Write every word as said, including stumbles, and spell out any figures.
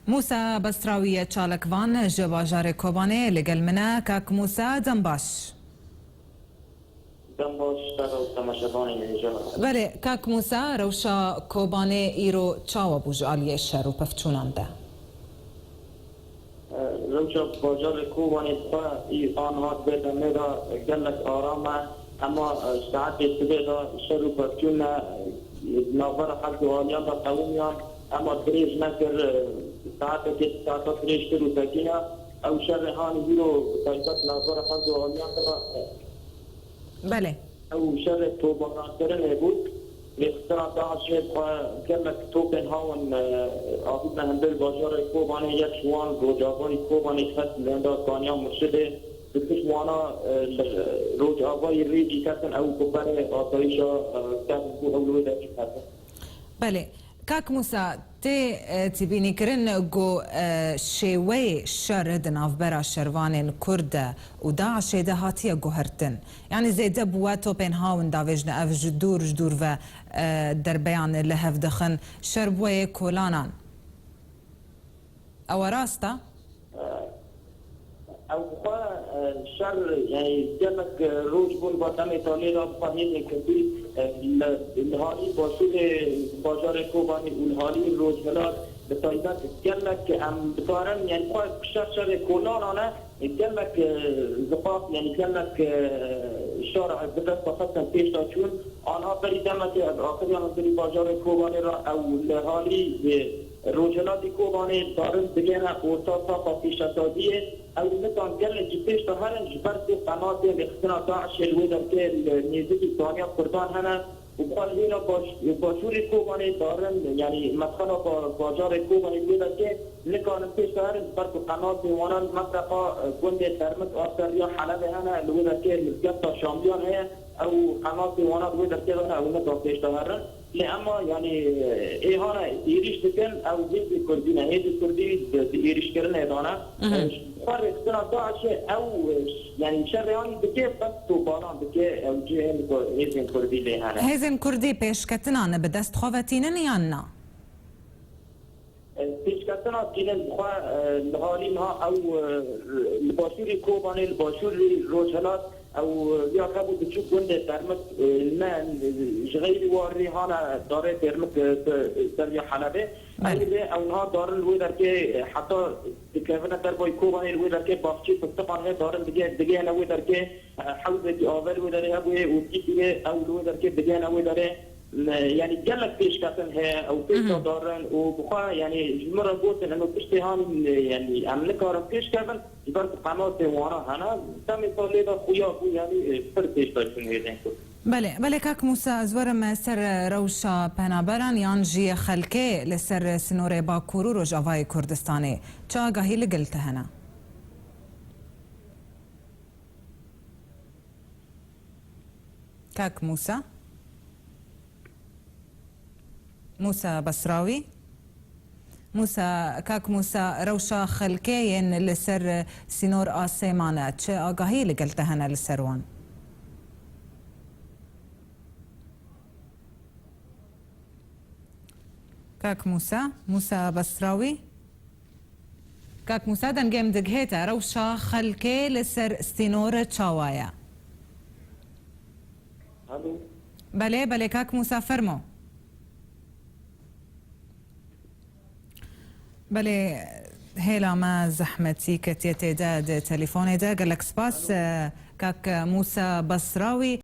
Mûsa Besrawî ye çalakvan ji bajarê Kobanê li gel min e. Kak Mûsa, dem baş. Dem baş, ser û temaşevanên hêja. Belê, kak Mûsa, rewşa Kobanê îro çawa bû ji aliyê şer û pevçûnan de? Rewşa bajarê Kobanê xwe î aniha di vê demê de gelek aram e. Ema, e, saetê sibê de şer û pevçûn e, di navbera xelk û aliyan de qewimiyan. Ema dirêj nekir, e, saetekê saeta dirêjtir û sekîne. Ew şerê hanî îro bi taybet navbera xelk û aliyan de, e, Belê. Ew şerê tobarankirinê bû. Rêxistina DAIŞê xwe gelek topên hawin, e, avîtine hundir bajarê Kobanê, yek ji wan Rojavayî Kobanê ket li hunda Kaniya Murşidê, di pişt wana, e, li Rojavayî Rêdî ketin, ew ku berê asayîşa, e, kevn bû, ew li wê derê ketin. Belê. Kak Mûsa, tê, e, tîbînîkirin ku, e, şêweyê şer di navbera şervanên Kurd de û DAIŞê de hatiye guhertin? Yanî zêde bûwe topên hawin davêjne, ev ji dûr, ji dûr ve, e, derbeyan li hev dixin. Şer bûye yê kolanan. Ew rast e? Ew xwe, e, şer, yanî gelek, e, roj bûn va demê talê de xwe hêzên Kurdî, e, li, li halî başûrê bajarê Kobanê û li halî Rojhilat bi taybet gelek em dikarin, yanî xwe şer şerê kolanan e, gelek, e, ziqaf, yanî gelek, e, şer bi dest xwe xistin pêş de çûn. Anha berî demekê ez axiriya min berî bajarê Kobanê re ew li halî, e, Rojhilatê Kobanê darin digihene orta safa pêşesaziyê. Ew nikan gelekî pêş de herin ji ber ku qenatên rêxistina DAIŞê li wê derkê li nêzîkî kaniya Kurdan hene û xwe li hêla baş-, başûrê Kobanê darin, yanî medxela ba-, bajarê Kobanê li wê derkê nikarin pêş de herin ji ber ku qenatên wana li mefreqa, e, gundê Termit a ser riya Helebê hene, li wê derkê mizgefta Şamiyan heye, ew qenatên wana li wê derkê de hene, ew nikan pêş de herin. Lê ema, yanî, ê hane êrîş dikin, ew hêzên Kurdî ne. Hêzên Kurdî di, di êrîşkirinê de ne. Mhm. Xwe rêxistina DAIŞê ew, yanî, şerê anî dike, bes toparan dike, ew cihên ku hêzên Kurdî lê hene. Hêzên Kurdî pêşketina ne bi dest xwe ve tînin yan na? Pêşketina tînin bi xwe, e, li halî niha ew, e, li başûrî Kobanê, li başûrî Rojhilat, ew, e, ya hebû diçû gundê Termit, e, ne, e, ji xeyrî wa rê hane darê Termit, e, se-, ser ya Helebê. Belê. Ew rê ew niha darin li wê derkê, e, heta dikevine dervayî Kobanê li wê derkê baxçî fistiqan heye darin dige-, digihene wê derkê. Hewzekî ava li wê derê hebûye û dîtî wê ew li wê derkê digihene wê derê. Yanî gelek pêşketin heye, ew pêşdarin û bi xwe, yanî ji min re gotin, eno tiştê han, yanî em nikarin pêşkevin, ji ber ku qenatê wana hene, demê salê de xuya bû, yanî pir pêşdaçûn hêzên Kurd. Belê, belê kak Mûsa, ez werim ser rewşa penaberan yan jî xelkê li ser sînorê Bakur û Rojavayê Kurdistanê. Çi agahî li gel te hene? Kak Mûsa? Mûsa Basrawî? Mûsa, kak Mûsa, rewşa xelkê yên li ser sînor a sê mane, çi agahî li gel te hene li ser wan? Kak Mûsa, Mûsa Basrawî? Kak Mûsa, dengê min digihête, rewşa xelkê li ser sînor çawa ye? Alo. Belê, belê, kak Mûsa, fermo. Belê, hêla me zehmetî ketiye tê de di telefonê de. Gelek spas, Alo. e, kak Mûsa Basrawî,